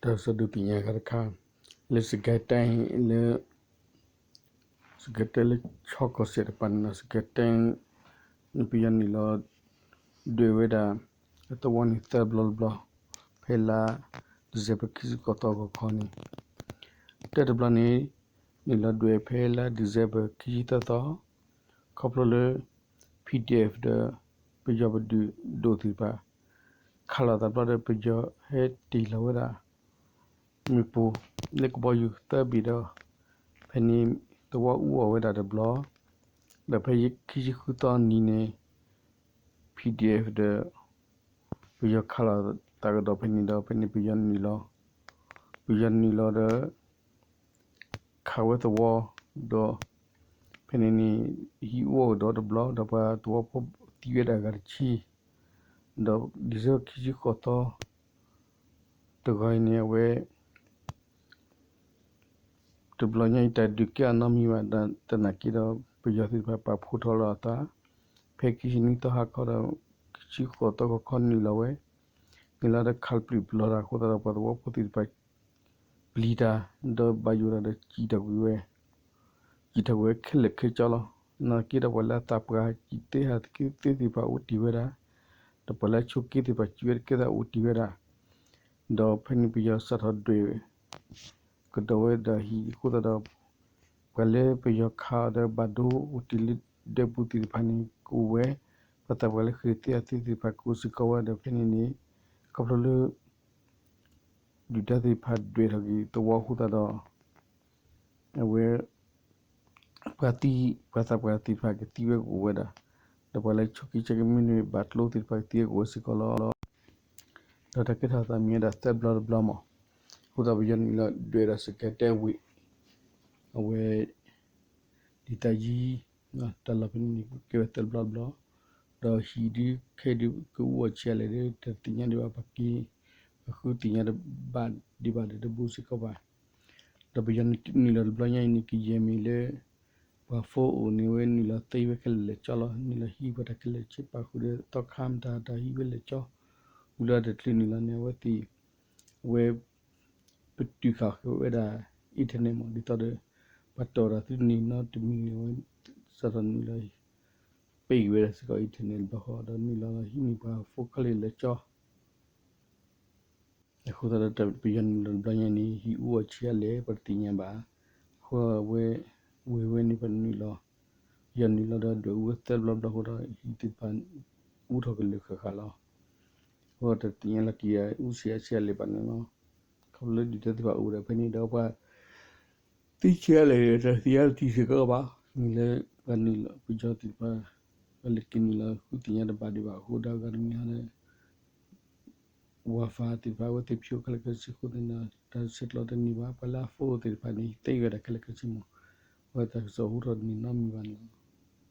တၢ်ကစီၣ်ဒုးသ့ၣ်ညါတခါ လၢစကဲတဲ လၢ စကဲတဲလၢဆီကီၢ်စဲၣ်တပၤန့ၣ်လီၤ. စကဲတဲ န့ၣ် ပယီၤနုာ်လီၤ ဒွဲၣ်ဝဲဒၣ် သဝီန့ၣ်သၢဘျီတဘျီ ဖဲလါ December ခံဆံဃိးသီဂီၤခီန့ၣ်, တၢ်တဘျီန့ၣ် နုာ်လီၤဒွဲၣ်ဖဲလါ December ခံဆံသၢသီ ခီဖျိလၢ P D F ဒီး ပယီၤပဒုၣ်ဒိၣ်သ့ၣ်တဖၣ် ခးလီၤသးဘျီဒီး ပယီၤဟဲတ့ၢ်လီၤဝဲဒၣ် မ့ၣ်ပိၢ် လၢကဘီယူၤသၢဘ့ၣ်ဒီး ဖဲန့ၣ် သဝီအူအီၣ်ဝဲဒၣ်တဘျီ, ဒီးဖဲခံဆံဃုသီနံၤန့ၣ် P D F ဒီး ပယီၤခးလီၤသးကဒီးဖဲန့ၣ်ဒီး ဖဲန့ၣ်ပယီၤနုာ်လီၤ, ပယီၤနုာ်လီၤဒီး ခးဝဲသဝီဒီး ဖဲန့ၣ်န့ၣ် ဟံၣ်အူအီၣ်ကဒီးတဘျီ ဒီးပှၤသဝီဖိသံဝဲဒၣ်ဂၤတဆံ, ဒီး December ခံဆံဃိးသီ တဂီၤအံၤန့ၣ် အဝဲ တဘျီညါအံၤ တၢ်ဒုးကဲအီၤနီတမံၤဘၣ်, သနာ်က့ဒီး ပယီၤသ့ၣ်တဖၣ်ပာ်ဖှိၣ်ထီၣ်လီၤအသး, ဖဲခံဆံနွံသီဟါခီဒီး ခံဆံဃိးသီဂီၤခီနုာ်လီၤဝဲ, နုာ်လီၤဒီးခးပျုၢ်ပျီၤတၢ်အဃိသတးဒီး ပှၤသဝီဖိသ့ၣ်တဖၣ် ပျံၤတၢ် ဒီးဘၣ်ယိၣ်တၢ်ဒီးစံၣ်ထီၣ်ကွံာ်ဝဲ, စံၣ်ထီၣ်ကွံာ်ဝဲခဲလၢာ်ခဲဆ့လီၤ. သနာ်က့ဒီး ပှၤလၢအသးပှၢ်စံၣ်သ့ဟးသ့သ့ၣ်တဖၣ်အိၣ်တ့ၢ်ဝဲဒၣ်, ဒီးပှၤလၢအဆိးက့သ့ၣ်တဖၣ်စံၣ်ဝဲတကဲသးအိၣ်တ့ၢ်ဝဲဒၣ်, ဒီးဖဲန့ၣ်ပယီၤစးထီၣ်ဒွဲၣ် ကဒီးဝဲဒၣ်ဟံၣ်အဃိသတးဒီး ပှၤလၢပယီၤခးအီၤဒီးဘၣ်ဒိအိၣ်တ့ၢ်လၢဒၢးပူၤသ့ၣ်တဖၣ်န့ၣ် ကအိၣ်ဝဲ, ပှၤသးပှၢ်လၢဃ့ၢ်သ့အီၤသ့ၣ်တဖၣ်ကအိၣ်စ့ၢ်ကီးဝဲဒီး ဖဲန့ၣ်န့ၣ် ခီဖျိလၢ ဒုၣ်ဒါသ့ၣ်တဖၣ်ဒွဲၣ်ထီၣ်က့ၤသဝီအဃိသတးဒီး အဝဲ ပှၤသံ ပှၤသးပှၢ်သ့ၣ်တဖၣ်ကသံဝဲကအိၣ်ဝဲဒၣ်, ဒီးပှၤလၢဆိးက့ဆၢက့မ့မ့ၢ်ဘၣ်ကျိသ့ၣ်တဖၣ်ကသံဝဲကအိၣ်ဝဲစ့ၢ်ကီးလီၤ. ဒီးတၢ်ကဲထီၣ်သးမံၤဝဲဒၣ်သၢဘျီတဘျီမး, အဃိသတးပယီၤနုာ်လီၤဒွဲၣ်ဒီးစကဲတဲဝ့ၢ်, အဝဲ ဒ်သိးယံၤ တၢ်လီၢ်ဖဲန့ၣ်န့ၣ် ကဲဝဲသၢဘျီတဘျီ, ဒီးဟံၣ်ဒုးခဲဒုးကအူအီၣ်ဆံးအါလဲၣ်ဒီး တသ့ၣ်ညါဒံးဘၣ် ပှၤက့ၤ ပဃုသ့ၣ်ညါတဘၣ်ဒံးဘၣ်ဒီးတဘူးစ့ၢ်ကီးဘၣ်. ဒီးပယီၤနုာ်လီၤတဘျီညါအံၤန့ၣ် ကယဲၢ်မ့ၢ်လၢ ပှၤဖိအိၣ်န့ၣ် အဝဲနုာ်လီၤသ့ဝဲခဲလၢာ်လၢာ်ကၠီလီၤ. နုာ်လီၤဟံးပှၤတၢ်ခဲလၢာ်ဆ့ပာ်ဃုာ်ဒီးသီခါမတၤတၢ်ဟံးဝဲလၢာ်ကၠီ, ဝံၤလီၤတချုးနုာ်လီၤန့ၣ် အဝဲသ့ၣ် အဝဲ ပတုာ်ဃာ်ဃုာ်ဝဲဒၣ် internet မး ဒ်သိးဒီး ပှၤတီၢ်တၢ်သုတနံၤနီတမံၤန့ၣ် အဝဲစးထီၣ်နုာ်လီၤ ပ့ၢ်ဝဲဒၣ်စ့ၢ်ကီး internet တဘျီဃီဒီး နုာ်လီၤဟံးန့ၢ်ပှၤဖိခဲလၢာ်လၢာ်ကၠီ အဃိသတးဒီး ပယီၤနုာ်လီၤတဘျီညါန့ၣ် ဟံၣ်အူအီၣ်ဆံးအါလဲၣ် ပှၤတသ့ၣ်ညါဘၣ်. အဃိအဝဲ ဝ့ၢ်ဝဲန့ၣ် ပနုာ်လီၤ ပယီၤနုာ်လီၤဒီးဒွဲၣ်အူဝဲသၢဘျီဘျီအဃိဒီး ဟံၣ်သ့ၣ်တဖၣ် အူထီၣ်ကလုာ်ဃၣ်ဃၣ်လီၤ. အဃိတသ့ၣ်ညါလီၤက့ၤ အူဆံးအါဆံးအါလဲၣ်ဘၣ်န့ၣ်လီၤ. ခီဖျိလၢဒုၣ်ဒါသ့ၣ်တဖၣ်အိၣ်ဒီးဖဲန့ၣ်ဒီးပှၤ သံဆံးအါလဲၣ်ဒီး တသ့ၣ်ညါတထံၣ်စ့ၢ်ကီးဘၣ်. မ့ၢ်လၢပှၤနုာ်လီၤ ပယီၤသ့ၣ်တဖၣ် ပှၤလဲၤက့ၤနုာ်လီၤဃုသ့ၣ်ညါတဘၣ်ဒံးဘၣ်အဃိဒီး အဂၤတမံၤဟီဒီး Wi-Fi သ့ၣ်တဖၣ် အဝဲသ့ၣ်ဖျိခဲလၢာ်ခဲဆ့အဃိသတးဒီး တၢ်ဆဲးကျိးတန့ၢ်ဘၣ်. ပှၤလၢအ phone သ့ၣ်တဖၣ်န့ၣ် သ့ဝဲဒၣ်ခဲလၢာ်ခဲဆ့မး. အဝဲတၢ်ကစီၣ်ဟူထီၣ်တန့ၢ်နီတမံၤဘၣ်န့ၣ်လီၤ.